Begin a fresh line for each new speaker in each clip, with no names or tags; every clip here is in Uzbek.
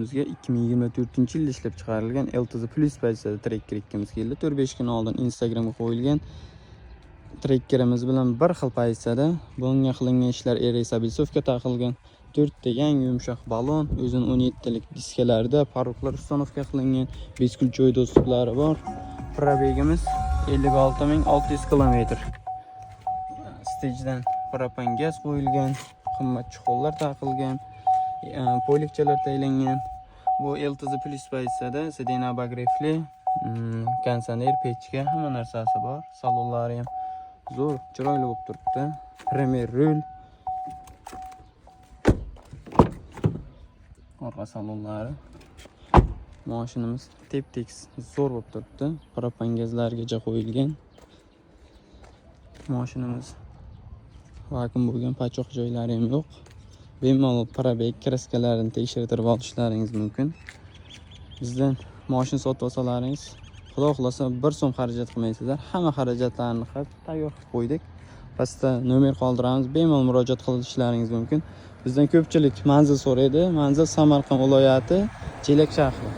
Uyimizga 2024-yilda ishlab chiqarilgan LTZ Plus pozitsiyada Tracker ikkimiz keldi. 4-5 kun oldin Instagramga qo'yilgan Trackerimiz bilan bir xil pozitsiyada. Bunga qilingan ishlar RS облицовка taqilgan. 4 ta yangi yumshoq balon, o'zini 17 lik diskalarda порог lar установка qilingan, бесключевой доступ lari bor. Пробег imiz 56 600 kilometr. Stejdan propan gaz qo'yilgan, qimmat чехол lar taqilgan, полик chalar taylangan. Bu LTZ Plus pozitsiyada сиденье обогрев li, konditsioner, pechka, hamma narsasi bor. Salonlari ham zo'r, chiroyli bo'lib turibdi. Premier rul. Orqa salonlari. Mashinamiz tep-tekis, zo'r bo'lib turibdi. Propan gazlargacha qo'yilgan. Mashinamiz vakuum bo'lgan, pachoq joylari ham yo'q. Bemalol пробег, краска larini tekshirtirib olishlaringiz mumkin. Bizdan mashina sotib olsalaringiz, Xudo xohlasa, 1 so'm xarajat qilmaysizlar. Hamma xarajatlarni qilib, tayyor qilib qo'ydik. Pastda nomer qoldiramiz, bemalol murojaat qilishlaringiz mumkin. Bizdan ko'pchilik manzil so'raydi. Manzil Samarqand viloyati, Chelak shahri.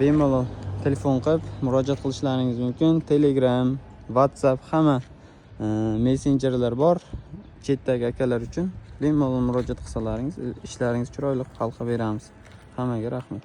Bemalol telefon qilib murojaat qilishlaringiz mumkin. Telegram, WhatsApp, hamma messenjerlar bor. Chetdagi akalar uchun bemalol murojaat qilsalaringiz, ishlaringiz chiroyli hal qilib beramiz. Hammaga rahmat.